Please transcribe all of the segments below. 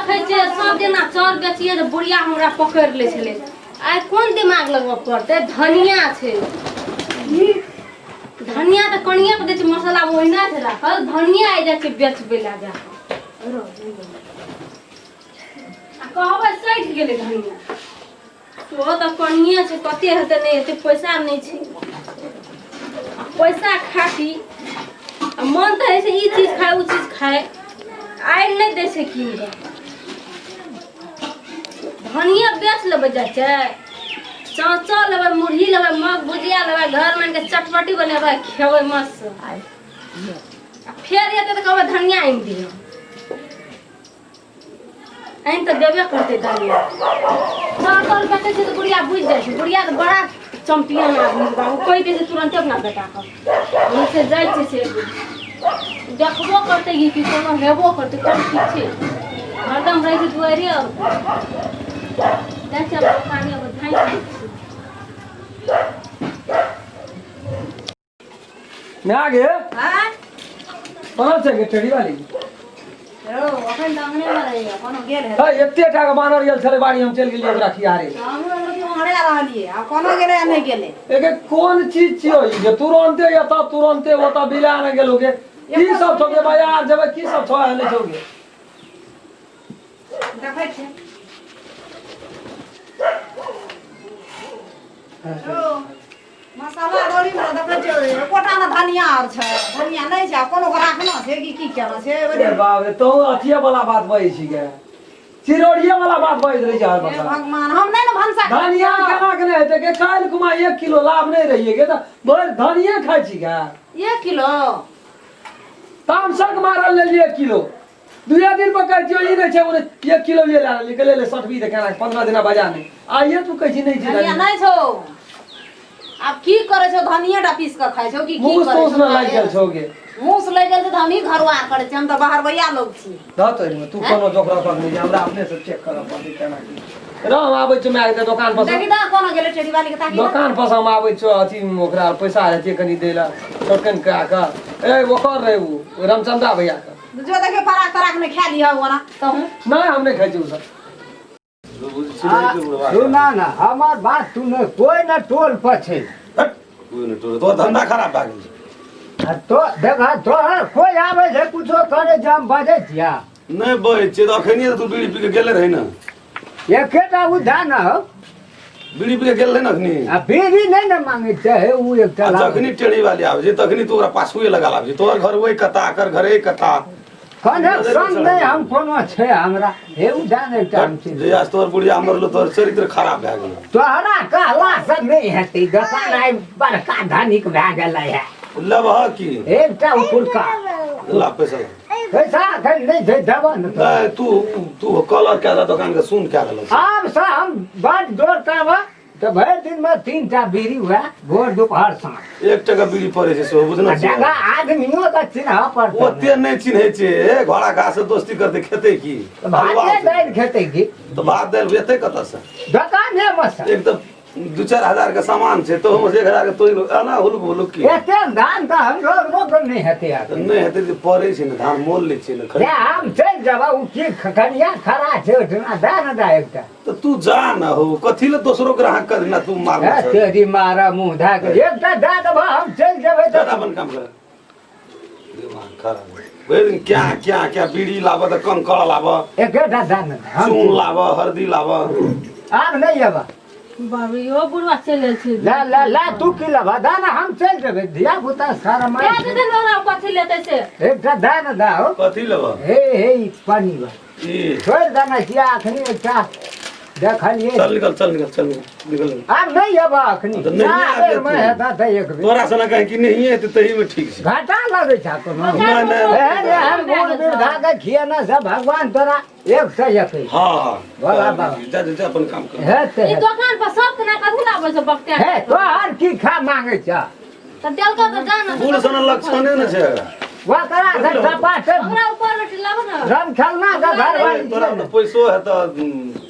देखै छियै सब दिना चाउर बेचियै तऽ बुढ़िया हमरा पकड़ि लै छलै। आइ कोन दिमाग लगबऽ पड़तै? धनिया छै, धनिया तऽ कनिए के दै छै, मसाला ओहिना छै राखल। धनिया आइ जाइ छै बेचबै लए जा आ कहबै सठि गेलै धनिया। सेहो तऽ कनिए छै, कते हेतै नहि हेतै, पैसा नहि छै। आ पैसा खाती आ मन तऽ होइ छै ई चीज खाय ओ चीज खाय, आइ नहि दै छै कीन कऽ। धनिया बेच लेबै, जाइ छै चाँचो लेबै, मुरही लेबै, मग भुजिया लेबै, घरमे आनि कऽ चटपटी बनेबै, खेबै मस्त। आ फेर एतै तऽ कहबै धनिया आनि दिअ, आनि तऽ देबे करतै धनिया। चावल बेचै छै तऽ बुढ़िया बुझि जाइ छै। बुढ़िया तऽ बड़ा चैंपियन आदमी छै बाबू, कहि दै छै तुरन्ते अपना बेटाके। हम से जाइ छै से देखबो करतै कि कि कोनो हेबो करतै, कोन ठीक छै, हरदम रहै छै दुआरे। आओर जाइ छै दोकाने झाँकि दै छै। मैं गे आँय? कोना छै गे टेढ़ी वाली? रौ, अखन तऽ अंगने मे रहैया, कोनो गेल हेतै। है एते टा के बानर गेल छलै बाड़ी, हम चलि गेलियै ओकरा खियारे। तऽ हमहूँ रोटी ओंघरा रहलियै, आब कोनो गेलै आ नहि गेलै। एके कोन चीज छियौ ई जे तुरन्ते एतऽ तुरन्ते ओतऽ बिला ने गेलौ गे? की सब छौ गे? बाजार जेबै, की सब छौ नहि छौ गे? देखै छियै। रौ, मसाला दौरी मे देखै छियै एकोटा ने धनिया आर छै, धनिया नहि छै। आ कोनो के राखना छै कि की केना छै? ए बाप रे, तों अथिये वाला बात बजै छी गे, चिरौरिये वाला बात बजैत रहै छै हर हे बखत। भगवान, हम नहि ने भनसा करै धनिया छियौ। केना के नहि हेतै गे? काल्हि कुमा 1 किलो लाभ नहि रहियै गे, तऽ भरि धनिये खाइ छी गे। 1 किलो? तामसक मारल लेलियै 1 किलो, दुए दिन पर कहै छियौ ई नहि छै ओ नहि, 1 किलो ये लए लेलियै, कहलियै ले सठबी तऽ केना 15 दिना बाजार नहि आइए तू कहै छी नहि छै। धनिया धनिया नहि छौ, आब की करै छौ? धनिये टा पीस कऽ खाइ छौ कि की मुँह करै तोस छौ? ने लागि गेल छौ गे। मुस लागि गेल छै तऽ हमही घरवार करै छी, हम तऽ बाहरवैया लोग छी। धऽ तोरिमे, तू कोनो जोक रखक नहि छै, हमरा अपने से चेक करऽ पड़तै केना की। रह, हम आबै छियौ माय के दोकान पर से। देखी तऽ कोनो गेलै टेढ़ी वाली के ताकी। दोकान पर से हम आबै छियौ, अथी ओकरा पैसा रहतियै कनि दै लए छोटकन कए कऽ। ए ओकर रहै ओ रामचन्द्रा भैया के। जो देखियो, फराक तराक नहि खा लिह ओना तहूँ। नहि, हम नहि खाइ छी ओ सब। सुना ना हमर बात, तू ने कोई न टोल पर छै। हट, कोई नहि टोल, तोहर धंधा खराब भए गेल छै। आ तो देख तोहर कोई आबै छै कुछो करे छै, हम बजै छियै? नहि बजै छियै तऽ अखनिये तऽ तू बीड़ी पी के गेले रही ने। एकेटा उधा न हो। बीड़ी पी के गेल रही ने अखनी। आ बीड़ी नहि ने मांगै छै हे उ एकटा आ लाबै। जखनी टेढ़ी वाली आबै छै तखनी तू ओकरा पाछुए लगा लाबै छै। तोहर घर ओहि कथा, एकर घर एहि कथा। कनेक्शन नहि हम कोनो छै हमरा हे उधा ने एकटा हम छी। जहिया से तोहर बुढ़िया मरलो तोहर चरित्र खराब भए गेलो। तोहरा कहला से नहि हेतै, दोकान आइ बड़का धनिक भए गेलै है। लेबह की? एकटा उपरका। ला पैसा ला। पैसा एखन नहि छै, देबह ने तोरा। नहि, तू तू कलर कए दे दोकान के, सुन कए देलक। आब से हम बड जोर करब तऽ भरि दिन मे 3 टा बीड़ी हुए, भोर दुपहर साँझ। 1 टका बीड़ी पड़ै छै सेहो बुझना आ छै। जगह आदमियो के चिन्हऽ पड़तै। ओते नहि चिन्है छै, घोड़ा घास से दोस्ती करतै, खेतै की? तऽ भाते दालि खेतै की? तऽ भात दालि एतै कतऽसँ? दोकाने मे से। एक तऽ 2-4 हजार के सामान छै, तो हम 1000 के तोड़ि एना हुलुक हुलुक की? एते धान तऽ हमरो रोक नहि हेतै आब। तऽ नहि हेतै तऽ पड़ै छै ने, धान मोल लै छियै ने से खरीद। हम चलि जेबै, ओ की कनिया खड़ा छै ओहिठिना, दए ने दए एकटा। तऽ तू जा न हो, कथी ले दोसरो ग्राहक कर ना तू मारना हे छै। तेरी मारा मुँह धए के एकटा दए देबह, हम चलि जेबै जा तऽ। अपन काम कर, दिमाग खराब भरि दिन क्या क्या क्या। बीड़ी लाबऽ तऽ कंकड़ लाबऽ। एकेटा दए ने दे, हम चून लाबऽ, हरदी लाबऽ। आब नहि अयबह। बाबू, इहो बुढ़वा चलि आयल छै। ला ला ला, तू की लेबह? दए ने, हम चलि जेबै, धिया पुता सारा दए मारि। देतै ने ओकरा, कथी लेतै से? एकटा दए ने दए हो। कथी लेबऽ? हे हे, ई पानी बा। ई छोड़ि देने छियै अखनी एकटा देखलियै। चल निकल, चल निकल, चल निकल, निकल निकल। आब नहि अयबह अखनी। तऽ नहिये चारि आबियै बेरमे तू। हेतह तऽ एक बेर। तोरा सना कहीं कि नहीं हेतै, तही में ठीक छै। घाटा लगै छै कोनो? नहि नहि। एहन एहन बूढ़ वृद्धा के खियेना से भगवान तोरा 101। हाँ हाँ। भोला बाबा। जा जा जा, अपन काम कर। हेतै। ई दोकान पर सब केना कथी लाबै छै बकते? हे, तोहर की खा मांगै छ? तऽ देलकौ तऽ जा ने। बूढ़ सना लक्षणे ने छै। ओकरा से टपाटप। ओकरा ऊपर रोटी लाबऽ ने। रम खेलना के घर वाली। तोरा तऽ पैसो हेतऽ।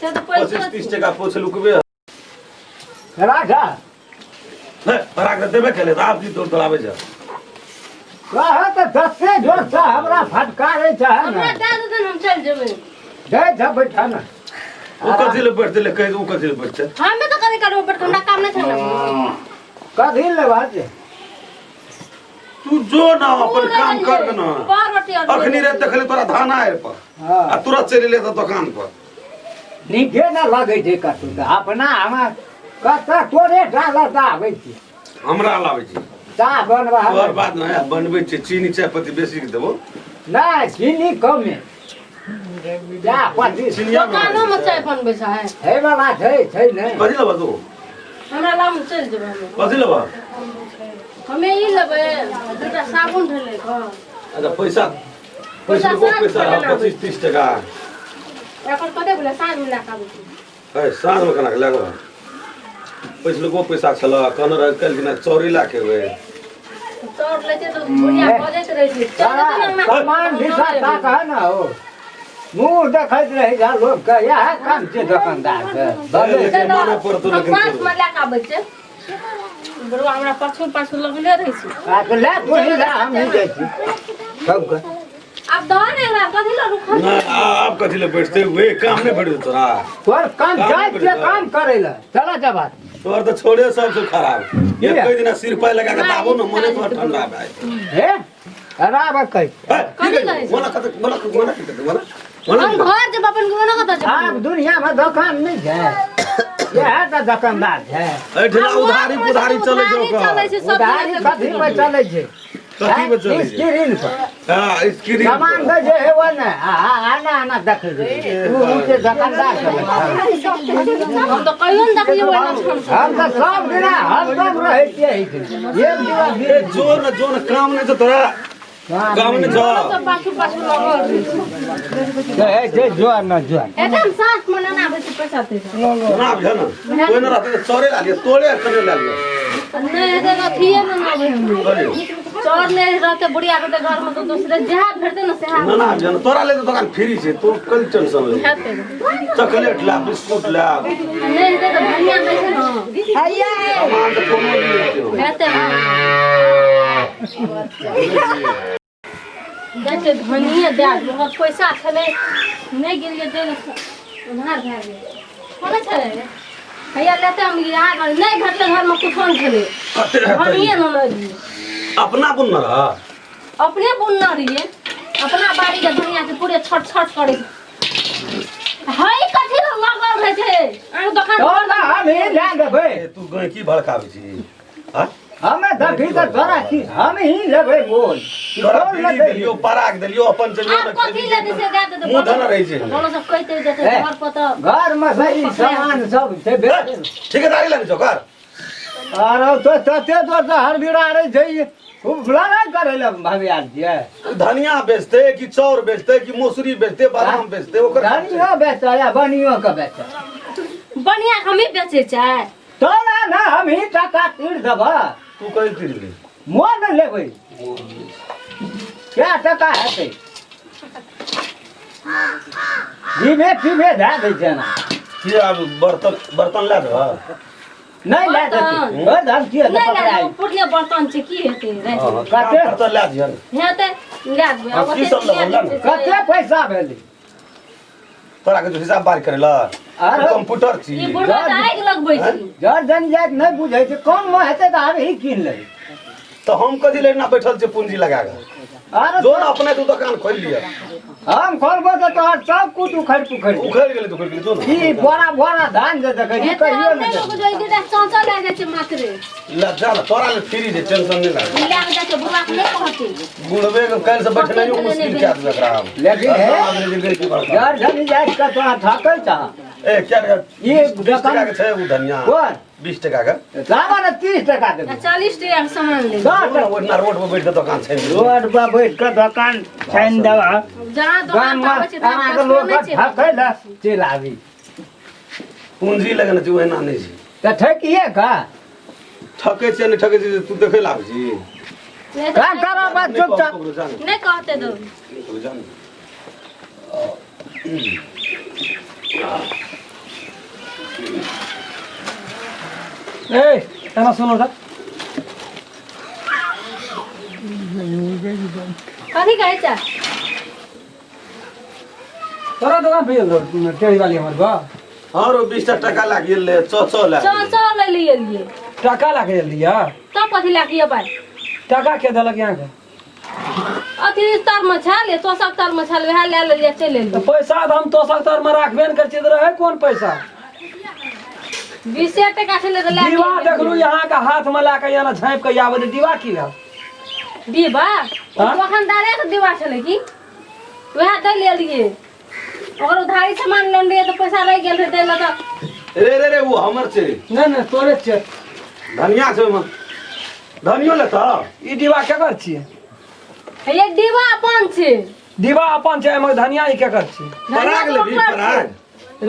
से तऽ पैसो 25-30 टका पोछलुकबे। राजा। हे, तोरा के देबे केले तऽ आब की दौड़ दौड़ाबै छै? कह तऽ दसे जोर से हमरा फटकारे छै हमरा ने। दए देतै ने, हम चलि जेबै। जा जा बैठा ना। ओ कथी ले बैठते ले कहि ओ कथी ले बैठते? हमे तऽ कथी करबै बैठ के, हमरा काम नहि छै ने। कथी लेबा छै? तू जो ना अपन काम कर ना। पावरोटी और अखनी रे देखली तोरा धान आयल पर। हाँ। आ तुरंत चलि एलै तऽ दोकान पर। नीके ना लगै छै कतौ तऽ अपना हमरा कतऽ तोरे डालर तऽ आबै छी। हमरा लाबै छी। चाह बनबा। तोहर बात नहि बनबै छै, चीनी चाय पत्ती बेसी के देबो। नहि चीनी कमे। चाह पत्ती चिनिया दोकानो में चाय बनबै छै। हे बाबा छै छै नहि। कथी लेबऽ तू? हमरा लाम चलि जेबै हमे। कथी लेबऽ? हमे ई लेबै दूटा साबुन ढेले कऽ। अच्छा पैसा पैसा पैसा 25-30 टका। एकर कते भेलै? साँझ मे लए कऽ आबै छी। है साँझ मे केना के लए कऽ? पैसलको पैसा छल कहने रहे काल्हि कि नहि चौरी लए के एबै। चाउर लै छै तऽ बुढ़िया बजैत रहै छै। चलि जेतै ने अंगना। सामान दिशा ताक है ना हो। मुँह देखैत रहि जा लोक के इएह काम छै दोकानदार के। बजै लेकिन मानऽ पड़तौ हम लेकिन साँझ मे लए कऽ आबै छियै। बुढ़वा हमरा पाछू पाछू लगले रहै छै। आ तऽ ले तू ही ले हम ही जाइ छी। सबके आब दह ने एकरा कथी लए रुकल? नहि आब कथी ले बैठते वे काम नहि भेटतौ तोरा। तोर काम काम जाइ नहि छियै भेटतौ। काम करै लए चला जा बात। तोहर तऽ छोड़े सबसँ खराब। एक दिना सिर पाइ लगा के दाबो ने मने तोहर ठंडा भए जेतौ। हे अराब कहै। हे, की कहै? मना कते मना मना की कहै? मना मना हम घर जब अपन के ओना कतऽ जेबै? आब दुनिया में दोकान नहि छै, इएह तऽ दोकानदार छै। एहिठिना उधारी पुधारी चलै छै ओकर। चलै छै सब। उधारी कथी पर चलै छै? कथी पर चलै छै? स्क्रीन पर। हाँ स्क्रीन सामान दै छै हेबो ने आ आना आना देखै छै ओ जे दोकानदार सब छै। हम तऽ कहियो ने देखलियै ओहिना छन। हम तऽ सब दिना हरदम रहै छियै एहिठाम। एक दिना ए जो न जो न काम नहि छौ तोरा, काम नहि छौ। सब पाछू पाछू लगल रहै छै। कहै छै जो न जो। एते हम साँझ मे नेने आबै छी पैसा तैसा। ना बुझ न कोइ न रहतै तऽ चोरे ला लिअ, तोरे कने ला लिअ। नहि हेतै तऽ अथिये ने आबै हम। चोर नहि रहतै बुढ़िया के घर में तऽ दोसरे जएह भेटतै ने सएह। ना ना बुझ न तोरा ले तऽ दोकान फ्री छै, तू कल टेंशन ले। हेतै। चॉकलेट ला बिस्कुट ला। नहि हेतै तऽ धनिया दै छै ने। हैया सामान तऽ कोनो भी नहि छै। हेतै। जाइ छै धनिये दए देबै, ओकर पैसा छलै नहि गेलियै दै लए, उधार भए गेलै। कोना छलै हैया लेते हम यहाँ नहि घटलै घरमे कुछो नहि छलै। कते हेतै? धनिये ने रहियै। अपना बुनने रह? अपने बुनने रहियै अपना बाड़ीके धनिया के पूरे छट छट करै है। कथी लए लगल रहै छै अहाँके दोकान? तोरा हम ही लए लेबै। ए, तू गैंकी भड़काबै छी? हाँ? हमे देखी तऽ तोरा की हम ही लेबै बोल। तोरा बीड़ी देलियो पराग देलियो अपन जमीन आब कथी लेतै से दए देतै। मुँह धन रहै छै। दोनो सब कहिते जेतै घर पर तऽ घर में सही सामान सब छै बेचै। ठेकेदारी लगै छौ कर। अरे तो तते तोर तऽ हर बिरा रहै छै खूब लड़ाइ करै लए भाभी आयल छियै। धनिया बेचते कि चाउर बेचते कि मौसरी बेचते बादाम बेचते ओकर धनियो बेचै आ बनियो के बेचै। बढ़िया हमही बेचै छै। तोरा ना हम ही टका तीर देबह। तू कहि तीर ले। मोन लेबै। क्या टका हेतै? धीमे धीमे धए दै छै ना। की आब बर्तन बर्तन लए देबह? नहि लए देतै। ओ धन किए नहि लए पकड़ाइ? देबै, पुरने बर्तन छै की हेतै राखि हाँ, कते? बर्तन लए दिहन। हेतै लए देबै। हाँ, की सब लेबै, लए ने। कते पैसा भेलै? तोरा के हिसाब बार करे ला। अरे। कंप्यूटर छी। ई बुढ़वा तऽ आगि लगबै छै। जर जन जाइत नहि बुझै छै कम मे हेतै तऽ आब ही कीन लेबै। तऽ हम कथी ले ना बैठल छी पूंजी लगा के? अरे जो ना अपने तू दुकान खोल लिया। हम खोलबो तऽ तोहर सब कुछ उखड़ि पुखड़ि जेतौ। उखड़ि गेलै तऽ उखड़ि गेलै जो ना। ई बोरा बोरा धान जे देखै छी हेतै कहियो हम नहि नहि देखै। लोक जो दूटा चौंचा लए जाइ छै मात्रे। ला जा ना तोरा ले फ्री छै टेंशन नहि लागे। ई लए कऽ जाइ छै बुढ़वा के नहि कहतै। बुढ़बे के काल्हि से बैठनाइयो मुश्किल कए देलक एकरा हम। लेकिन हे ए जर जन जाइत के तोरा ठकै छह। क्या टका? ई 20 टका के छै उ धनिया। कोन? 20 टका के। लाबऽ ने 30 टका देबै। 40 टका के सामान लेबै। दस टका। ओहिना रोड पर बैठ के दोकान छै। रोड पर बैठ के दोकान छानि देबह। जहाँ दोकान गाममे पर आबै छै तहाँ अहाँके पैसो लोक नहि छै। ठकै लए चलि आबी। पूंजी लगेने छै ओहिना नहि छै। तऽ ठकिए का? ठकै छै नहि ठकै छै तू देखै लए आबै छी? नहि काम करऽ बस नहि चुपचाप। ककरो जान। नहि कहतै तऽ। नहि ककरो जान। ए एना सुनो तऽ। कथी कहै छै? तोरा दोकान पे गेल रहो टेढ़ी वाली हमर बा हाँ रो 20 टा टका लागि गेल रहे चौ चौ लए चौ चौ ले लिए टका लाके गेल रहियै तब कथी लए के अयबै टका के देलक यहाँ के अथी तर में छल तोसक तर में छल वएह लए लेलियै चलि तऽ एलियै पैसा तऽ हम तोसक तर में राखबे ने करै छियै तऽ रहै कोन पैसा बीसे टका छलै तऽ लए दीवा देखलू यहाँ के हाथ में लए के यहाँ झाँपि के आबै दीवा की भेल दीवा हाँ? दोकानदारे के दीवा छलै की वएह दै ले एलियै ओकर उधारी सामान लेने रहियै तऽ पैसा रहि गेल रहै दै लए तऽ रे रे रे ओ हमर छै नहि नहि तोरे छियै धनिया छै ओहिमे धनियो लेतऽ ई डिब्बा केकर छियै हे डिब्बा अपन छै डिब्बा अपन छै एहिमे धनिया ई केकर छियै पराग लेबही पराग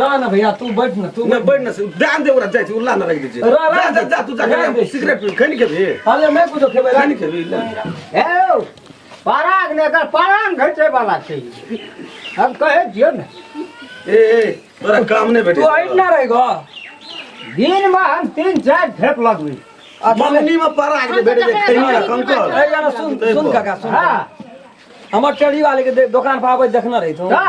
रह ना भैया तू बैठ ना तू नहि बैठ ने ध्यान दे ओकरा जाइ छै उल्ला न राखि दै छै रह, रह, जा जा जा तू जा रह दे। सिगरेट पी खैनी खेबही अरे मैं कुछो खेबै खैनी खेबही ले। हे पराग ने एकर परान घटे वाला छै हम कहै छियौ ने ए ए तोरा काम नहि भेटै तू ऐठ ना रह गो दिनमे हम तीन चारि खेप लगबै मंगनी में पराग नहि भेटै छै खैनी आ कंकड़ ए यार सुन सुन काका सुन हँ हमर टेढ़ी वाले के दोकान पर आबै देखने रही तू का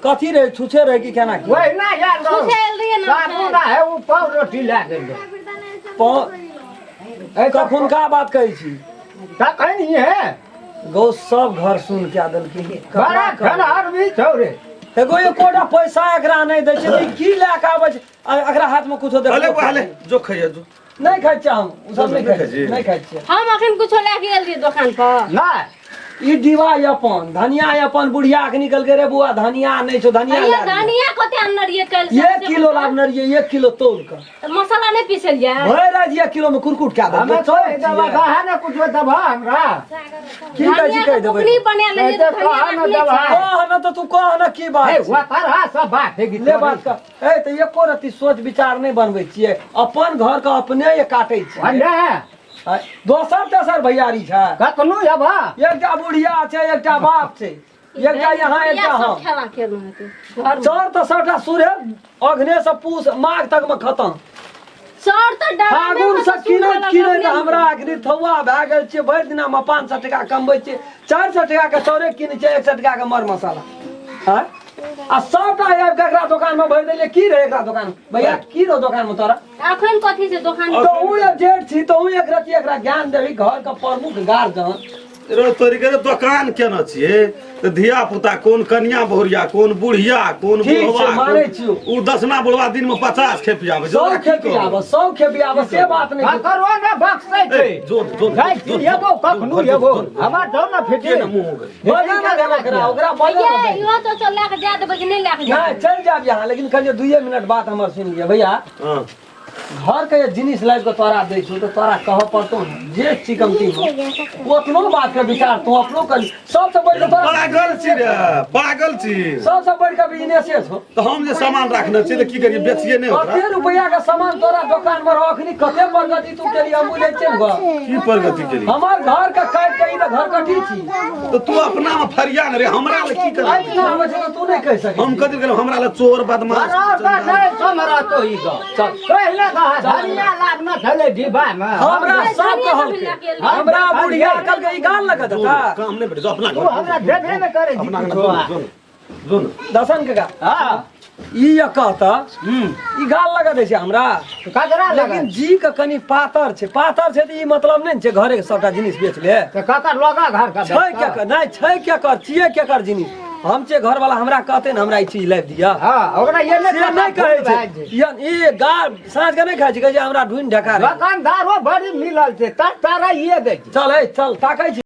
कथी रहे छुछे रहे कि केना की वही ना यार छुछे आयल रहियै ने साबुन आ है ओ पाव रोटी लए गेल ए कखुनका बात कहै छी तखन ही है गौ सब घर सुन के देलखिन बड़ा खेलहर भी छौ रे एगो एकोटा पैसा एकरा नहि दै छै ई की लए के आबै छै आ एकरा हाथ में कुछो हले देखो हले जो खैया जो नहि खाइ छियै हम ओ सब नहि नहि खाइ खाइ छियै छी? नहि खाइ छियै हम अखन कुछो लए के एलियै दोकान पर नहि ई डिबा अपन धनिया अपन बुढ़िया के निकल के रे बुआ धनिया नहि छौ धनिया अरे लए लिअ। धनिया कते आनने रहियै काल्हि 1 किलो लाबने रहियै 1 किलो तौल के तऽ मसाला नहि पीसलियै भरि राति 1 किलो में कुरकुट कए हमे देलकै कहि देबऽ कहे ने कुछो देबऽ हमरा की कहै छी कहि देबै बुकनी बना लेलियै तऽ कहै धनिया तऽ रखने कह ने छै। कह ने तऽ तू कह ने की बात हे छै। वतरहा सब बात है कि ले बात कर ए तऽ एको रत्ती सोच विचार नहि बनबै छियै अपन घर के अपने ये काटै छियै ने आँय, दोसर तेसर भैयारी छै कखनो अबा एकटा बुढ़िया छै एकटा बाप छै एकटा यहाँ बुढ़िया एकटा सब हम खेला केलहुँ हेतै घरमे चाउर तऽ सबटा सूर्य अघने से पूस माघ तक में खत्म चाउर तऽ डरामे फागुन मे से तऽ किनैत सुन्दर किनैत लगल हमरा अखनी थौआ भए गेल छियै भरि दिना मे 500 टका कमबै छियै 400 टका के चाउरे किनै छियै 100 टका के मर मसाला आँय? आ सबटा आबि कऽ एकरा दोकान मे भरि देलियै की रहै एकरा दोकान भैया की रहो दोकान मे तोरा अखन कथी छै दोकान तहूँ एक जेठ छी तहूँ एक रति एकरा ज्ञान देबही घर के प्रमुख गार्जियन रे तोरी के दोकान केने छियै तऽ धिया पुता कोन कनिया बहुरिया कोन बुढ़िया कोन ठीक छै, बुढ़वा मानै छियौ। उ दसना बुढ़वा दिन में 50 खेपी आबै छै सौ ओकरा की खेती कहबै? आबऽ सौ खेती आबऽ से बात नहि छै। ककरो ने बख्शै छै ए, जो जो जाइ छी एबो कखनो एबो हमर जाउ ने के फिटे ने मुँह हो गेल बजा ना देब ओकरा ओकरा बजा ना ये देब। इहो तो चल लए के जा देबै कि नहि लए के जा नहि चलि जायब यहाँ लेकिन कहियो 2 मिनट बात हमर सुनि लिअ भैया हाँ घर के जिनिस लाबि कऽ तोरा दै छौ तऽ तोरा कहऽ पड़तौ ने जे छी कमती ओतनो बात के विचार तू अपनो कर सबसँ बढ़ि कऽ तोरा पागल छी रे पागल छी सबसँ बढ़ि कऽ बिजनेसे छौ तऽ हम जे सामान राखने छी तऽ की करियै बेचिए नहि ओकरा कते रुपया के सामान तोरा दोकान में रखनी कते प्रगति तू केली हम बुझै छियै ने गो। की प्रगति केली हमर घर के काटि के ई तऽ घर कटी छी तऽ तू अपना में फरिया ने रे हमरा लए की कर इतना होइ छै तऽ तू नहि कहि सकै हम कथी गेलहुँ हमरा लए चोर बदमाश बराबर नहि समरतो ई गप चल पहिले कहा धनिया लाबना छलै डिब्बा मे हमरा सब कहलकै हमरा बुढ़िया कहलकै ई गाल लगा देता काम नहि भेटै अपना तू हमरा देबे नहि करै छी अपना किछो। जो जो ने दसन के हँ ई ये कहता ई गाल लगा दै छै हमरा तऽ ककरा लेकिन लेकिन जी के कनि पातर छै पातर छै तऽ ई मतलब नहि ने छै घरे के सबटा जिनिस बेच ले तऽ ककर लगा घर के छै के कर नहि छै के कर छियै के कर जिनिस हम छियै घरवाला हमरा कहते ने हमरा ई चीज लाबि दिअ हँ ओकरा ये से नहि नहि कहै छै ई गाल साँझ के नहि खाइ छै कहै छै हमरा ढूंढि ढका दोकानदारो बड़ी मिलल छै तर तारा ये दै छै चल ए चल ताकै छी।